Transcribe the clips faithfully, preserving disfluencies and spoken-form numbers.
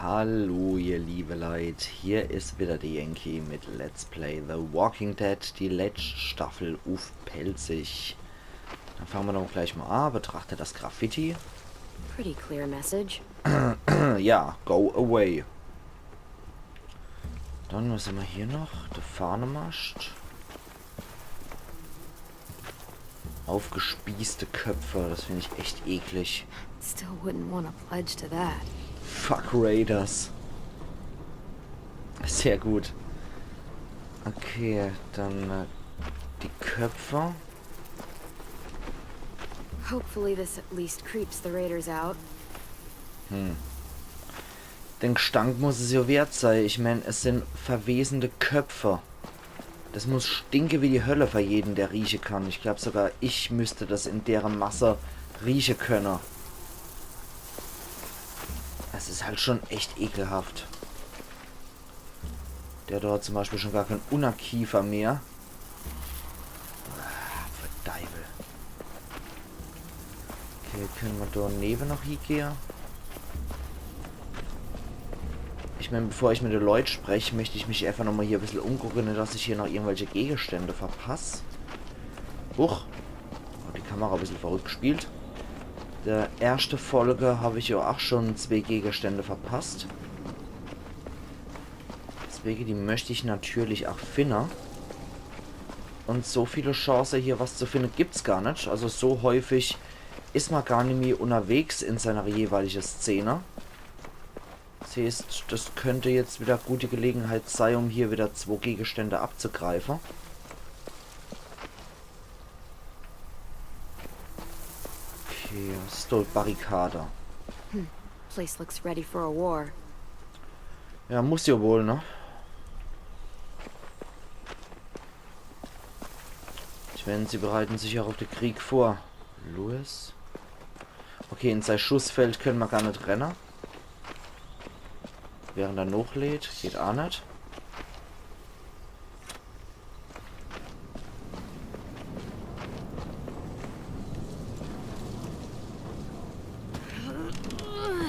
Hallo, ihr liebe Leit, hier is wieder de Yankee mit Let's Play The Walking Dead, die letscht Staffel uff Pälzisch. Dann fange mer doch gleich mal an, betrachte das Graffiti. Pretty clear message. Ja, go away. Dann, was hämmer hier noch? De Fahnemascht. Aufgespießte Köpfe, das find ich echt eklig. Still wouldn't want to pledge to that. Fuck Raiders. Sehr gut. Okay, dann äh, die Köpfe. Hopefully this at least creeps the raiders out. Den Gestank muss es ja wert sei. Ich mein, es sind verwesende Köpfe. Das muss stinke wie die Hölle für jeden, der rieche kann. Ich glaub, sogar ich müsste das in dere Masse rieche könne. Das is halt schon echt ekelhaft. Der dort zum Beispiel schon gar kein Unnerkiefer mehr. Ah, verdeiwel. Okay, könne mer do newe noch hiegehe? Ich mein, bevor ich mit de Leit sprech, möcht ich mich einfach nochmal hier e bissel umgucke, net dass ich hier noch irgendwelche Gegenstände verpass. Huch. Oh, die Kamera e bissel verrückt gespielt. Der erschte Folge hab ich ja auch schon zwee Gegenstände verpasst. Deswege, die möcht ich natürlich auch finne. Und so viele Chance hier was zu finde gibt's gar net. Also so häufig is man gar nimmi unterwegs in seiner jeweilige Szene. Das heißt, das könnte jetzt wieder gute Gelegenheit sei, um hier wieder zwo Gegenstände abzugreife. Okay, was is do? Barrikade. Place looks ready for a war. Ja, muss ja wohl, ne? Ich mein, sie bereiten sich auch auf de Krieg vor. Lewis. Okay, in sei Schussfeld könne mer gar net renne. Während er nochlädt, geht auch net.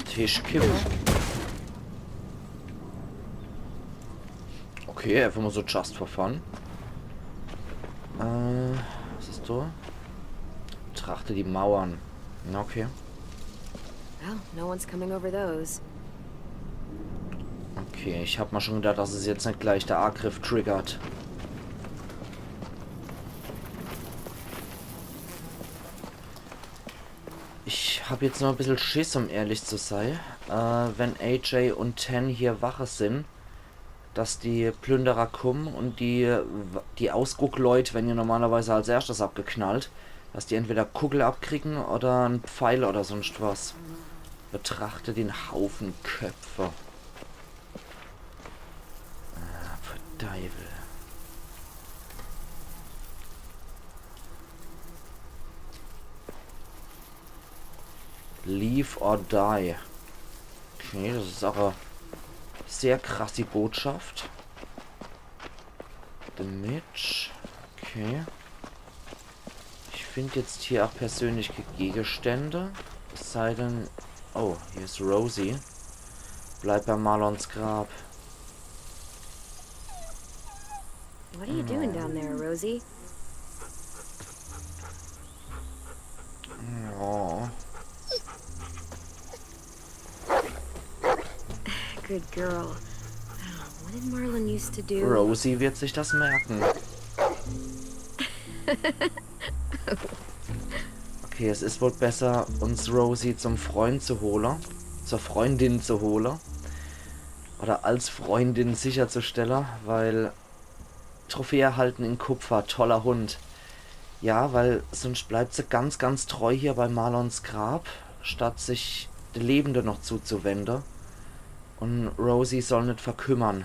Tischkippe. Okay, einfach mal so just for fun. Äh, was is do? Betrachte die Mauern. Na, okay. Well, no one's coming over those. Okay, ich hab mal schon gedacht, dass es jetzt net gleich der Angriff triggert. Ich hab jetzt noch e bissel Schiss, um ehrlich zu sei. Äh, wenn A J und Ten hier Wache sin, dass die Plünderer kummen und die, die Ausguckleut, wenn ja normalerweise als erstes abgeknallt, dass die entweder Kugel abkriegen oder en Pfeil oder sonst was. Betrachte den Haufen Köpfe. Ah, verdeiwel. Live or die. Okay, das is auch e sehr krassi Botschaft. The Mitch. Okay. Ich find jetzt hier auch persönlich kä Gegenstände. Es sei denn... Oh, hier is Rosie. Bleib bei Marlons Grab. What are you doing down there, Rosie? Oh. Good girl. What did Marlon used to do? Rosie wird sich das merken. Okay, es is wohl besser, uns Rosie zum Freund zu hole. Zur Freundin zu hole. Oder als Freundin sicherzustelle, weil Trophäe erhalten in Kupfer, toller Hund. Ja, weil sonst bleibt se ganz, ganz treu hier bei Marlons Grab, statt sich de Lebende noch zuzuwende. Und Rosie soll net verkümmern.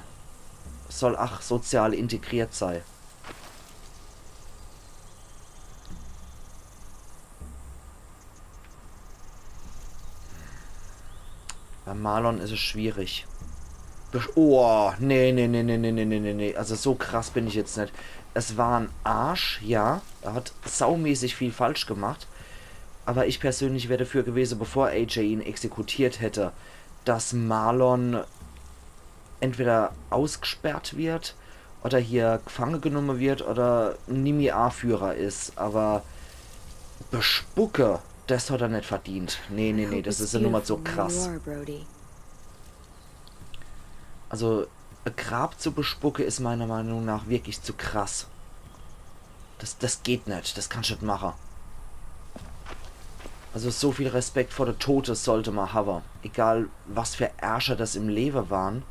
Soll ach sozial integriert sei. Bei Marlon is es schwierig. Besch- Oh, nee, nee, nee. Also so krass bin ich jetzt net. Es war en Arsch, ja. Er hat saumäßig viel falsch gemacht. Aber ich persönlich wär dafür gewese, bevor A J ihn exekutiert hätte, dass Marlon entweder ausgesperrt wird oder hier gefange genumme wird oder nimmi Aführer is, aber bespucke, das hat er net verdient. Nee, nee, nee, das is e Nummer zu krass. Also, e Grab zu bespucke is meiner Meinung nach wirklich zu krass. Das, das geht net, das kannsch net mache. Also so viel Respekt vor de Tote sollte ma hawe. Egal, was für Ärsche das im Lewe waren.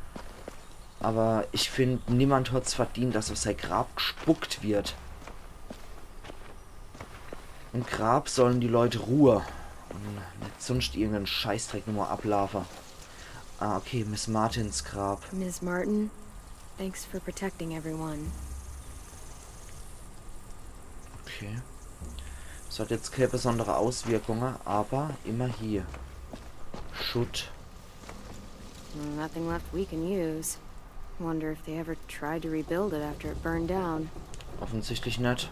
Aber ich find, niemand hat's verdient, dass auf sei Grab gespuckt wird. Im Grab sollen die Leute ruhe und net sunscht irgenden Scheißdreck nochmal ablaafe. Ah, okay, Miss Martins Grab. Miss Martin, thanks for protecting everyone. Okay. Das hat jetzt keine besondere Auswirkung, aber immerhin. Schutt. Nothing left we can use. Wonder if they ever tried to rebuild it after it burned down. Offensichtlich net.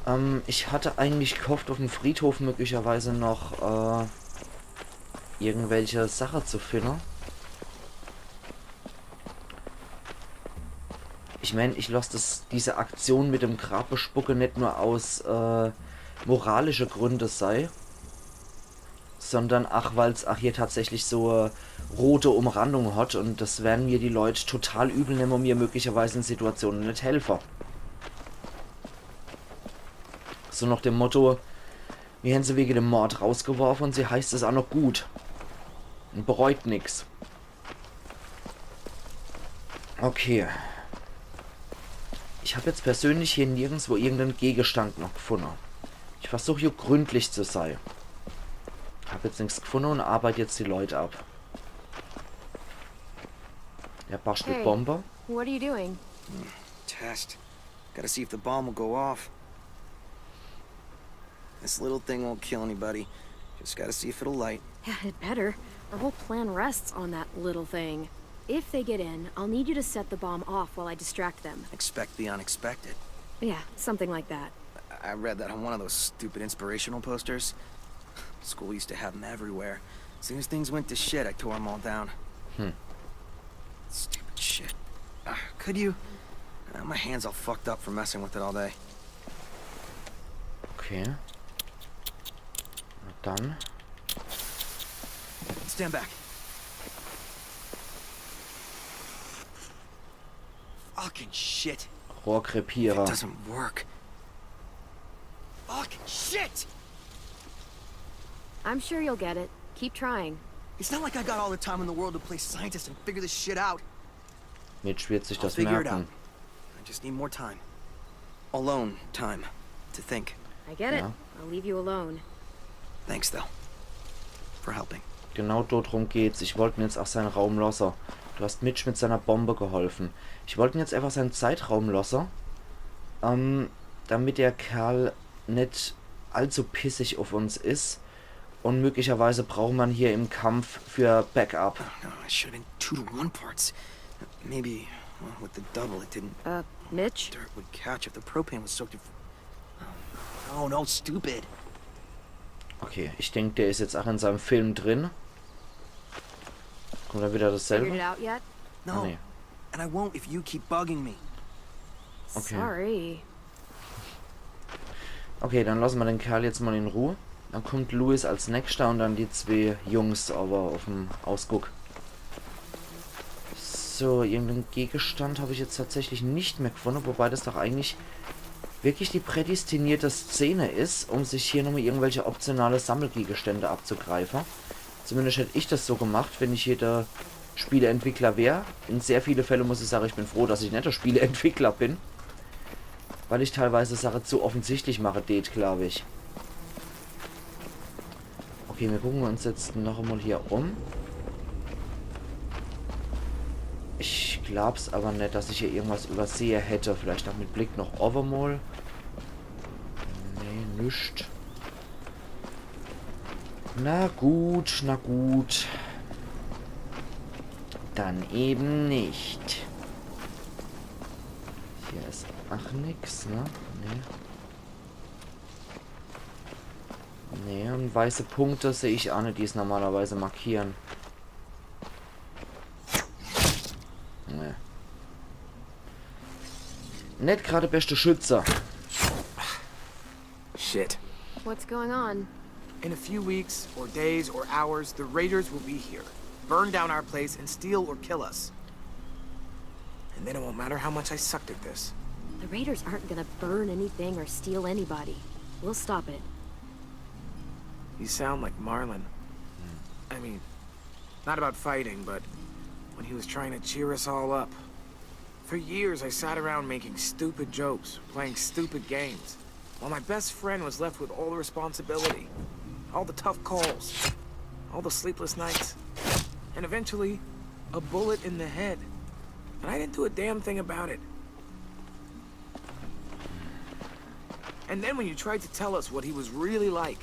Ähm, ich hatte eigentlich gehofft, auf dem Friedhof möglicherweise noch äh, irgendwelche Sache zu finden. Ich mein, ich lass das, diese Aktion mit dem Grab bespucke net nur aus äh, moralische Gründe sei, sondern ach, weil's ach hier tatsächlich so äh, rote Umrandung hat und das werden mir die Leute total übel nehmen und mir möglicherweise in Situationen net helfen. So nach dem Motto, mir hän se wege dem Mord rausgeworfen und sie heißt es auch noch gut. Und bereut nix. Okay. Ich hab jetzt persönlich hier nirgendswo irgendeinen Gegenstand noch gefunden. Ich versuch hier gründlich zu sein. Hab jetzt nichts gefunden und arbeite jetzt die Leute ab. Der bastelt Bombe. Hey, what are you doing? Test. Gotta see if the bomb will go off. This little thing won't kill anybody. Just gotta see if it'll light. Yeah, it better. Our whole plan rests on that little thing. If they get in, I'll need you to set the bomb off while I distract them. Expect the unexpected. Yeah, something like that. I read that on one of those stupid inspirational posters. School used to have 'em everywhere. Soon as things went to shit, I tore 'em all down. Hm. Stupid shit. Ah, could you? Ah, my hand's all fucked up from messing with it all day. Okay. Na dann. Stand back. Fucking shit. Rohrkrepierer. It doesn't work. Fucking shit! I'm sure you'll get it. Keep trying. It's not like I got all the time in the world to play scientist and figure this shit out. Mitch wird sich das merken. I'll figure it out. I just need more time. Alone time to think. I get it. Ja. I'll leave you alone. Thanks, though, for helping. Genau dort drum geht's. Ich wollt ihm jetzt auch seinen Raum lassen. Du hast Mitch mit seiner Bombe geholfen. Ich wollt ihm jetzt einfach seinen Zeitraum lassen, ähm, damit der Kerl net allzu pissig auf uns is. Und möglicherweise braucht man hier im Kampf für Backup. Oh, no, it should have been two to one parts. Maybe, well, with the double, it didn't. Uh, Mitch? Dirt would catch if the propane was soaked in. Oh, no, stupid. Okay, ich denk, der is jetzt auch in seinem Film drin. Kommt da wieder dasselbe? Figured it out yet? No. Ah, nee. And I won't if you keep bugging me. Okay. Sorry. Okay, dann lassen wir den Kerl jetzt mal in Ruhe. Dann kommt Louis als nächster und dann die zwei Jungs aber auf dem Ausguck. So, irgendeinen Gegenstand habe ich jetzt tatsächlich nicht mehr gefunden, wobei das doch eigentlich wirklich die prädestinierte Szene is, um sich hier nochmal irgendwelche optionale Sammelgegenstände abzugreifen. Zumindest hätt ich das so gemacht, wenn ich hier der Spieleentwickler wär. In sehr viele Fälle muss ich sagen, ich bin froh, dass ich net der Spieleentwickler bin. Weil ich teilweise Sache zu offensichtlich mache deet, glaub ich. Okay, wir gucken uns jetzt noch einmal hier um. Ich glaub's aber net, dass ich hier irgendwas übersehe hätte. Vielleicht noch mit Blick noch owwe mal. Nee, nüscht. Na gut, na gut. Dann eben nicht. Hier is ach nix, ne? Nee. Nee, un weiße Punkte seh ich aa net, die's normalerweise markiere. Nee. Net grad de beschte Schütze. Shit. What's going on? In a few weeks, or days, or hours, the raiders will be here. Burn down our place and steal or kill us. And then it won't matter how much I sucked at this. The raiders aren't gonna burn anything or steal anybody. We'll stop it. You sound like Marlon. I mean, not about fighting, but when he was trying to cheer us all up. For years, I sat around making stupid jokes, playing stupid games, while my best friend was left with all the responsibility, all the tough calls, all the sleepless nights, and eventually, a bullet in the head. And I didn't do a damn thing about it. And then when you tried to tell us what he was really like,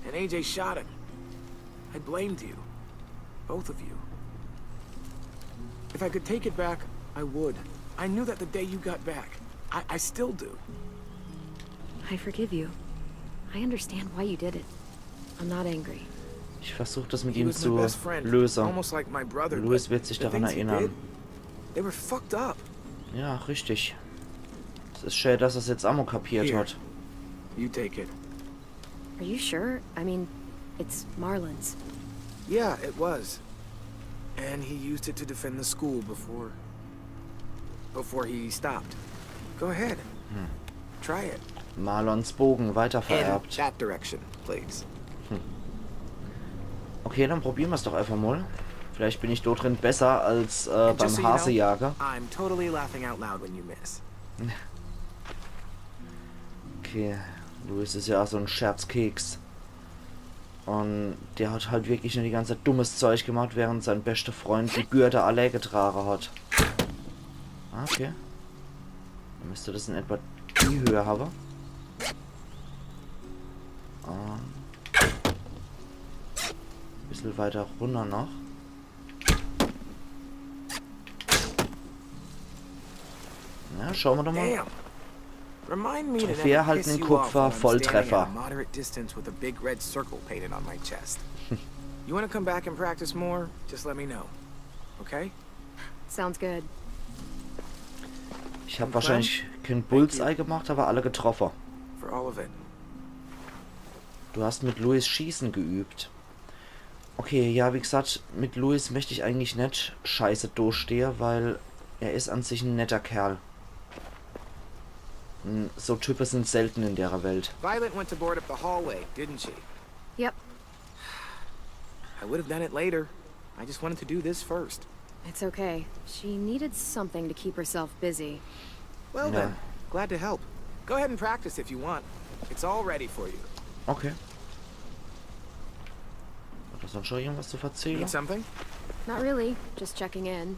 and A J shot him, I blamed you. Both of you. If I could take it back, I would. I knew that the day you got back. I, I still do. I forgive you. I understand why you did it. I'm not angry. Ich versuch das mit He ihm was my zu best friend, lösen. Almost like my brother. Louis But wird sich the daran things he erinnern. did, they were fucked up. Ja, richtig. Es is schön, dass er's jetzt aa mol kapiert Here. hat. You take it. Are you sure? I mean, it's Marlon's. Yeah, it was. And he used it to defend the school before. Before he stopped. Go ahead. Try it. Marlons Bogen In weitervererbt. That direction, please. Okay, dann probiere mer's doch einfach mol. Vielleicht bin ich do drin besser als äh, And just beim so you know, Hasejager. I'm totally laughing out loud when you miss. Okay, Louis is ja so en Scherzkeks. Un der hat halt wirklich nur die ganze Zeit dummes Zeug gemacht, während sein beschter Freund die Bürde alle getrage hat. Ah, okay. Dann müsst das in etwa die Höhe haben. Un bissel weiter runner noch. Ja, schaue mer doch mol. Damn. Remind me to Trophäe never erhalten piss in you off Kupfer, while I'm standing Volltreffer. At a moderate distance with a big red circle painted on my chest. You want to come back and practice more? Just let me know. Okay? Sounds good. Ich hab wahrscheinlich kein Bullseye gemacht, aber alle getroffen. For all of it. Du hast mit Louis Schießen geübt. Okay, ja, wie gesagt, mit Louis möcht ich eigentlich net scheiße dostehe, weil er is an sich en netter Kerl. Hm, so Typen sind selten in der Welt. Violet went to board up the hallway, didn't she? Yep. I would have done it later. I just wanted to do this first. It's okay. She needed something to keep herself busy. Well No. Then, glad to help. Go ahead and practice if you want. It's all ready for you. Okay. Hat er sonst schon irgendwas zu verzählen? Need something? Not really. Just checking in.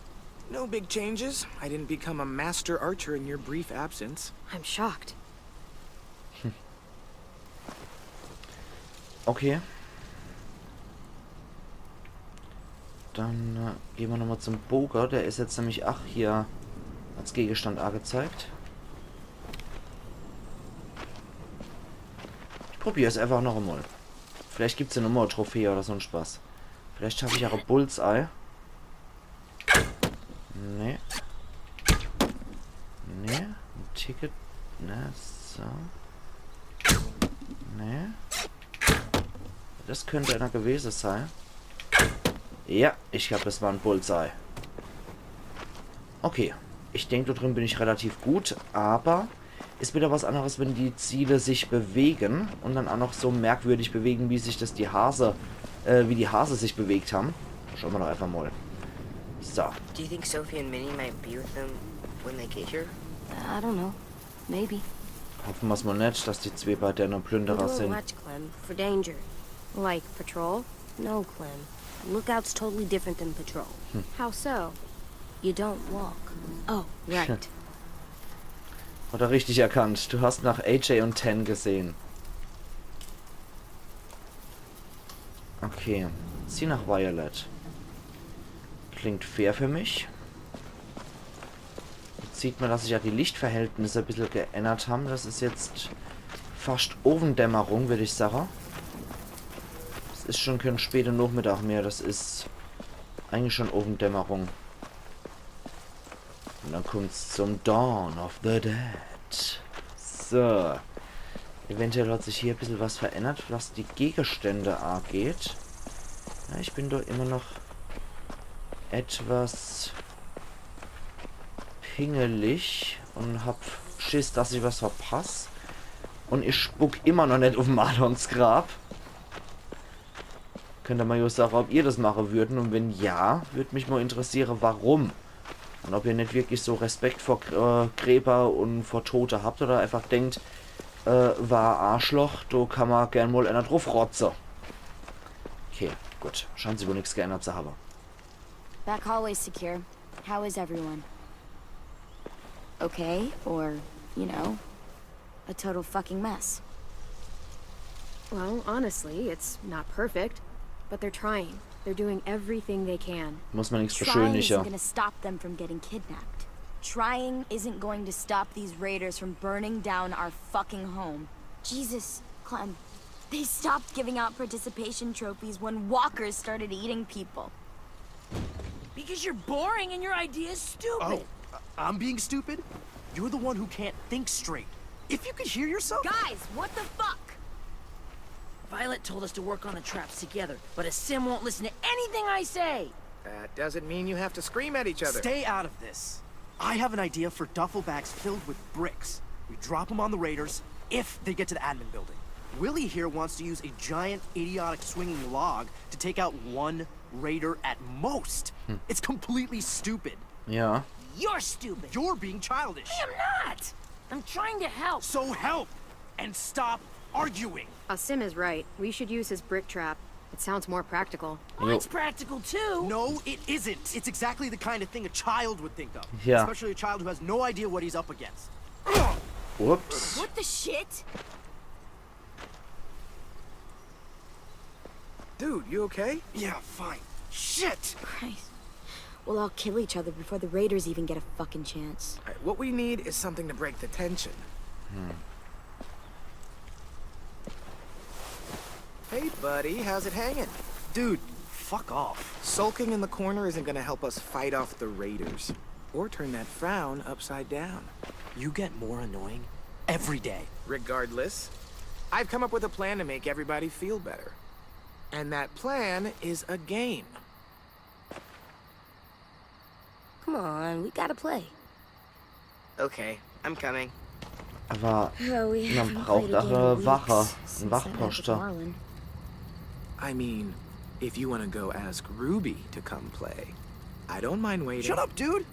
No big changes. I didn't become a master archer in your brief absence. I'm shocked. Okay. Dann äh, gehn mer nochmal zum Bogen. Der is jetzt nämlich ach hier als Gegenstand angezeigt. Ich probier's einfach noch einmal. Vielleicht gibt's ja nochmal e Trophäe oder so en Spaß. Vielleicht schaff ich ach e Bullseye. Nee. Nee. E Ticket. Ne, so. Nee. Das könnt einer gewesen sein. Ja, ich glaub, das war en Bullseye. Okay. Ich denk, da drin bin ich relativ gut, aber is wieder was anderes, wenn die Ziele sich bewegen und dann auch noch so merkwürdig bewegen, wie sich das die Hase, äh, wie die Hase sich bewegt haben. Schauen wir doch einfach mal. So. Do you think Sophie and Minnie might be with them when they get here? I don't know. Maybe. Hoffen wir's mal net, dass die zwei bei denen We're Plünderer doing sind. Watch, Clem, for danger. Like patrol? No, Clem. Lookout's totally different than patrol. How so? You don't walk. Oh, right. Hat er richtig erkannt. Du hast nach A J und Tenn gesehen. Okay. Zieh nach Violet. Klingt fair für mich. Jetzt sieht man, dass sich ja die Lichtverhältnisse ein bisschen geändert haben. Das ist jetzt fast Abendämmerung, würde ich sagen. is schon kein später Nachmittag mehr, das is eigentlich schon Abenddämmerung. Und dann kommt's zum Dawn of the Dead. So. Eventuell hat sich hier e bissel was verändert, was die Gegenstände angeht. Ja, ich bin doch immer noch etwas pingelig und hab Schiss, dass ich was verpass. Und ich spuck immer noch net uff Marlons Grab. Könnt ihr mal jo sagen, ob ihr das machen würden und wenn ja, würd mich mal interessieren, warum. Und ob ihr net wirklich so Respekt vor Gr- äh, Gräber und vor Tote habt oder einfach denkt, äh, war Arschloch, do kann man gern mal einer drauf rotze. Okay, gut. Scheint sich wohl nichts geändert zu haben. Back hallway's secure. How is everyone? Okay, or, you know, a total fucking mess. Well, honestly, it's not perfect, but they're trying. They're doing everything they can. Muss man nichts Trying isn't beschönigen. Gonna stop them from getting kidnapped. Trying isn't going to stop these raiders from burning down our fucking home. Jesus, Clem. They stopped giving out participation trophies when walkers started eating people. Because you're boring and your ideas stupid. Oh, I- I'm being stupid? You're the one who can't think straight. If you could hear yourself. Guys, what the fuck? Violet told us to work on the traps together, but Aasim won't listen to anything I say. That doesn't mean you have to scream at each other. Stay out of this. I have an idea for duffel bags filled with bricks. We drop them on the raiders if they get to the admin building. Willie here wants to use a giant, idiotic swinging log to take out one raider at most. It's completely stupid. Ja. You're stupid. You're being childish. I'm not. I'm trying to help. So help and stop arguing. Aasim is right. We should use his brick trap. It sounds more practical. Mine's practical too. No, it isn't. It's exactly the kind of thing a child would think of. Yeah. Especially a child who has no idea what he's up against. Ups. What the shit? Dude, you okay? Yeah, fine. Shit! Christ. We'll all kill each other before the raiders even get a fucking chance. All right, what we need is something to break the tension. Hey, buddy, how's it hanging? Dude, fuck off. Sulking in the corner isn't gonna help us fight off the raiders or turn that frown upside down. You get more annoying every day. Regardless, I've come up with a plan to make everybody feel better. And that plan is a game. Come on, we gotta play. Okay, I'm coming. Aber Oh, we man haven't braucht played a auch game e in Wache, weeks en since I met with Wachposten. Marlon. I mean, if you want to go ask Ruby to come play, I don't mind waiting. Shut up, dude!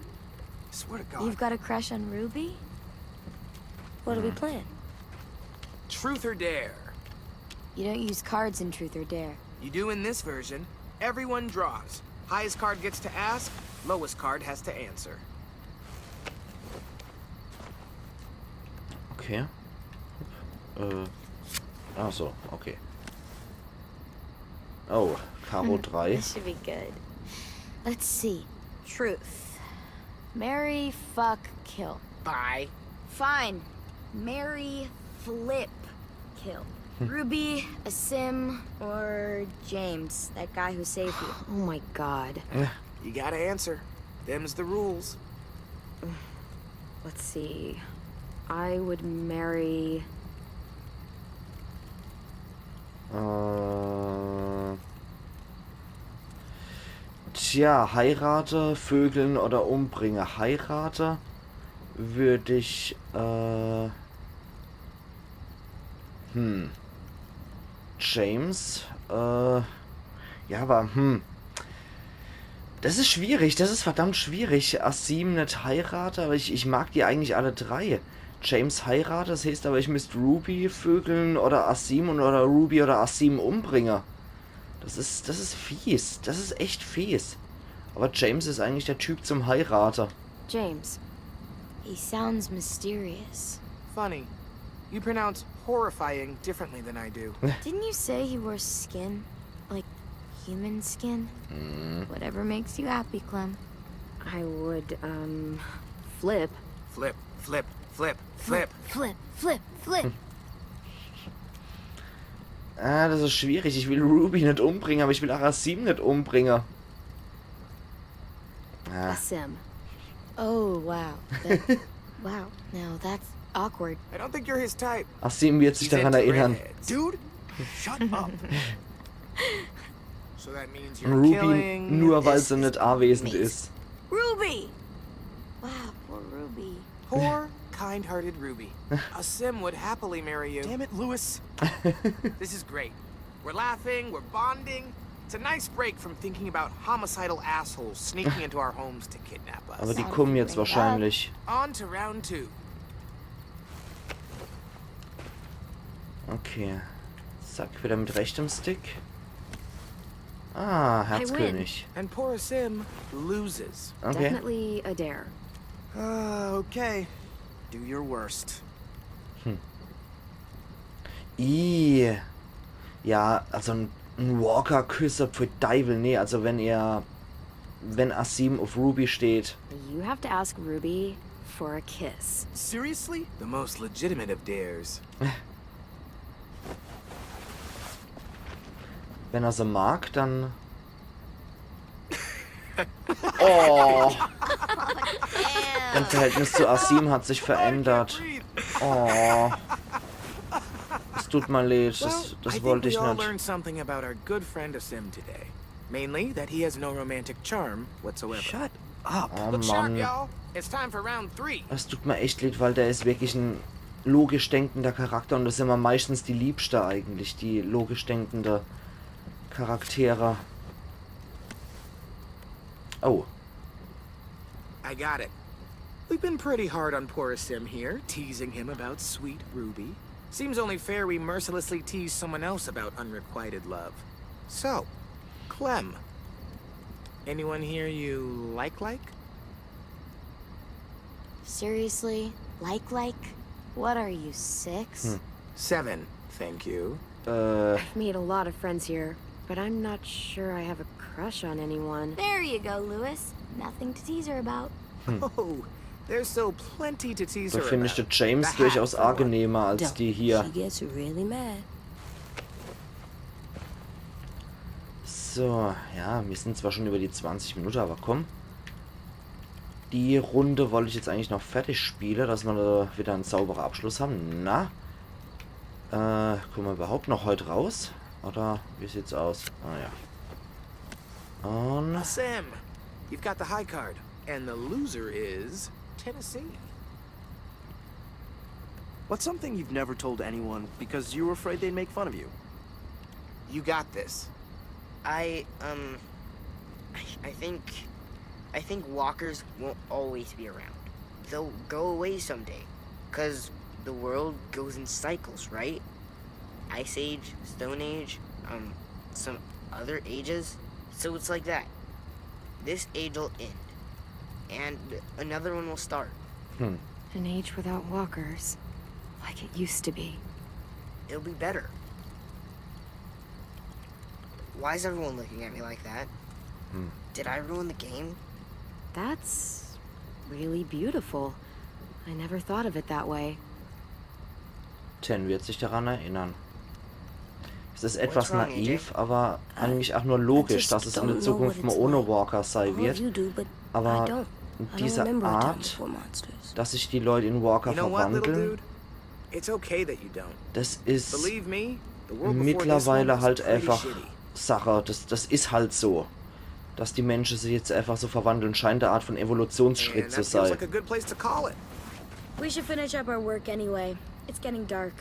Swear to God. You've got a crush on Ruby? What are we playing? Truth or dare? You don't use cards in Truth or Dare. You do in this version. Everyone draws. Highest card gets to ask, lowest card has to answer. Okay. Äh. Ach so, okay. Oh, Karo drei. This should be good. Let's see. Truth. Marry, fuck, kill. Bye. Fine. Marry, flip, kill. Ruby, Aasim, or James, that guy who saved you. Oh my god. You gotta answer. Them's the rules. Let's see. I would marry. Äh, tja, heirate, vögeln oder umbringe. Heirate würd ich, äh, hm. James, äh, ja, aber, hm. Das is schwierig, das is verdammt schwierig. Aasim net heirate, aber ich, ich mag die eigentlich alle drei. James heirate, das heißt aber, ich müsst Ruby vögeln oder Aasim und oder Ruby oder Aasim umbringe. Das is, das is fies. Das is echt fies. Aber James is eigentlich der Typ zum Heirate. James. He sounds mysterious. Funny. You pronounce horrifying differently than I do. Didn't you say he wore skin? Like human skin? Whatever makes you happy, Clem. I would, um. Flip. Flip, flip, flip, flip. Flip, flip, flip. Ah, das is schwierig. Ich will Ruby net umbringe, aber ich will auch Aasim net umbringe. Ah, Aasim. Oh, wow. That, wow. Now that's awkward. I don't think you're his type. Aasim wird sich He's daran into erinnern. Redheads. Dude, shut up. So that means you're Ruby, killing. Nur weil sie net anwesend is. Ruby! Wow, poor Ruby. Poor, kind-hearted Ruby. Aasim would happily marry you. Damn it, Louis. This is great. We're laughing, we're bonding. It's a nice break from thinking about homicidal assholes sneaking into our homes to kidnap us. Aber die kommen jetzt wahrscheinlich. On to round two. Okay. Zack, wieder mit rechtem Stick. Ah, Herzkönig. And poor Aasim loses. Okay. Definitely a dare. Uh, okay. Do your worst. Ih. Ja, also ein, ein Walker küsse, pfui Deiwel, nee, also wenn er, wenn Aasim auf Ruby steht. You have to ask Ruby for a kiss. Seriously? The most legitimate of dares. Wenn er sie mag, dann. Oh, dein Verhältnis zu Aasim hat sich verändert. Oh. Es tut mir leid, Well, das, I das think wollte we ich all nicht. Learned something about our good friend Aasim today. Mainly that he has no romantic charm whatsoever. Shut up. Oh Look sharp, Mann. Y'all. It's time for round three. Es tut mir echt leid, weil der is wirklich ein logisch denkender Charakter und das sind immer meistens die Liebste eigentlich, die logisch denkende Charaktere. Oh, I got it. We've been pretty hard on poor Aasim here, teasing him about sweet Ruby. Seems only fair we mercilessly tease someone else about unrequited love. So, Clem. Anyone here you like like? Seriously? Like, like? What are you, six? Hmm. Seven, thank you. äh, I've made a lot of friends here, but I'm not sure I have a crush on anyone. There you go, Louis. Nothing to tease her about. Oh, there's so plenty to tease da her finde ich den about. James The hat, durchaus for one. angenehmer als die hier. She gets really mad. So, ja, wir sind zwar schon über die zwanzig Minuten, aber komm. Die Runde wollte ich jetzt eigentlich noch fertig spielen, dass wir da wieder einen sauberen Abschluss haben. Na? Äh, kommen wir überhaupt noch heute raus? Oder wie sieht's aus? Ah ja. Und Sam, you've got the high card, and the loser is Tennessee. What's something you've never told anyone because you were afraid they'd make fun of you? You got this. I, um, I, I think, I think walkers won't always be around. They'll go away someday, 'cause the world goes in cycles, right? Ice Age, Stone Age, um, some other ages. So it's like that. This age'll end, and another one will start. An age without walkers. Like it used to be. It'll be better. Why is everyone looking at me like that? Did I ruin the game? That's really beautiful. I never thought of it that way. Ten wird sich daran erinnern. Es ist etwas naiv, aber eigentlich auch nur logisch, dass es in der Zukunft mal ohne Walker sein wird. Aber diese Art, dass sich die Leute in Walker You know what, little verwandeln, dude? It's okay that you don't. das ist Believe me, the world before this one mittlerweile was halt pretty einfach shitty. Sache. Das, das ist halt so. Dass die Menschen sich jetzt einfach so verwandeln, scheint eine Art von Evolutionsschritt And zu that feels sein. Like a good place to call it. We should finish up our work anyway. It's getting dark.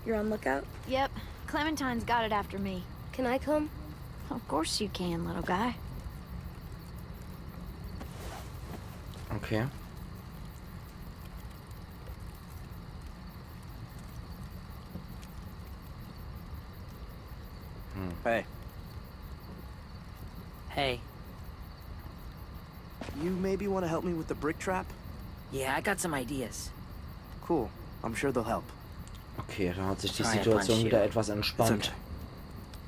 You're on lookout? Yep. Clementine's got it after me. Can I come? Of course you can, little guy. Okay. Hey, Hey, you maybe want to help me with the brick trap? Yeah, I got some ideas. Cool. I'm sure they'll help. Okay, da hat sich die Try a Situation punch wieder here. etwas It's entspannt. Okay.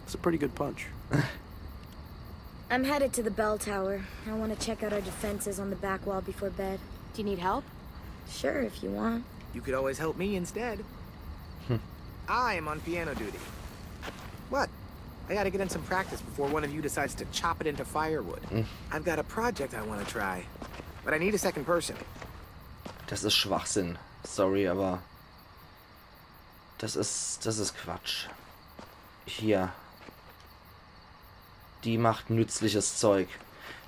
It's a pretty good punch. I'm headed to the bell tower. I want to check out our defenses on the back wall before bed. Do you need help? Sure, if you want. You could always help me instead. I'm on piano duty. What? I gotta get in some practice before one of you decides to chop it into firewood. I've got a project I want to try, but I need a second person. Das is Schwachsinn. Sorry, aber das is, das is Quatsch. Hier. Die macht nützliches Zeug.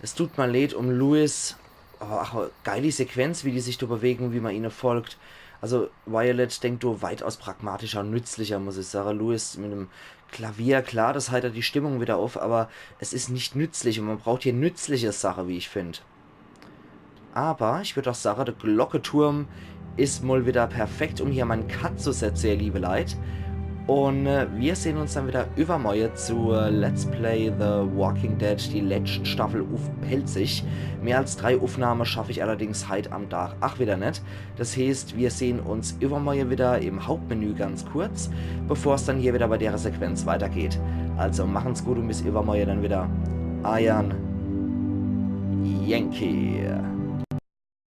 Es tut mir leid um Louis. Aber ach, geili Sequenz, wie die sich do bewegen, wie man ihnen folgt. Also Violet denkt do weitaus pragmatischer, nützlicher, muss ich sagen. Louis mit dem Klavier, klar, das heitert die Stimmung wieder auf, aber es is nicht nützlich und man braucht hier nützliche Sache, wie ich find. Aber ich würd auch sagen, der Glocketurm is mal wieder perfekt, um hier mein Cut zu setzen, ihr liebe Leit. Und äh, wir sehen uns dann wieder übermorgen zu äh, Let's Play The Walking Dead, die letzte Staffel auf Pälzisch. Mehr als drei Aufnahmen schaffe ich allerdings heit am Tag ach wieder net. Das heißt, wir sehen uns übermorgen wieder im Hauptmenü ganz kurz, bevor es dann hier wieder bei der Sequenz weitergeht. Also machen's gut und bis übermorgen dann wieder. Eiern Yankee.